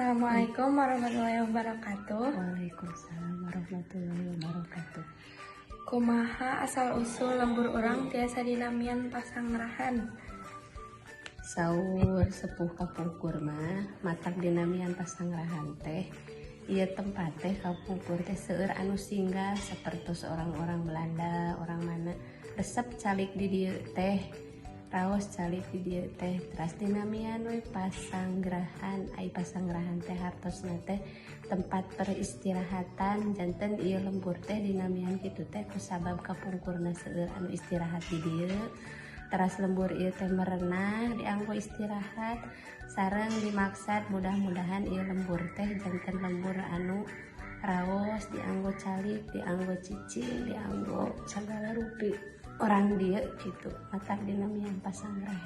Assalamualaikum warahmatullahi wabarakatuh. Waalaikumsalam warahmatullahi wabarakatuh. Kumaha asal usul lembur urang tiasa dinamian Pasangrahan? Saur sepuh kapungkur mah, matak dinamian Pasangrahan teh, ieu tempat teh kapungkur teh seueur anu singgah, seperti orang-orang Belanda, orang mana resep calik di dieu teh, raos calik di dieu teh, teras dinamian we Pasanggrahan. Ai pasanggrahan teh hartosna teh tempat peristirahatan. Janten ieu lembur teh dinamian kitu teh kusabab kapungkurna seueur anu istirahat di dieu. Teras lembur ieu teh merenah, dianggo istirahat, sareng dimaksad mudah-mudahan ieu lembur teh janten lembur anu raos dianggo calik, dianggo cicing, dianggo sagala rupi orang dieu gitu, matak dinamian Pasangrahan.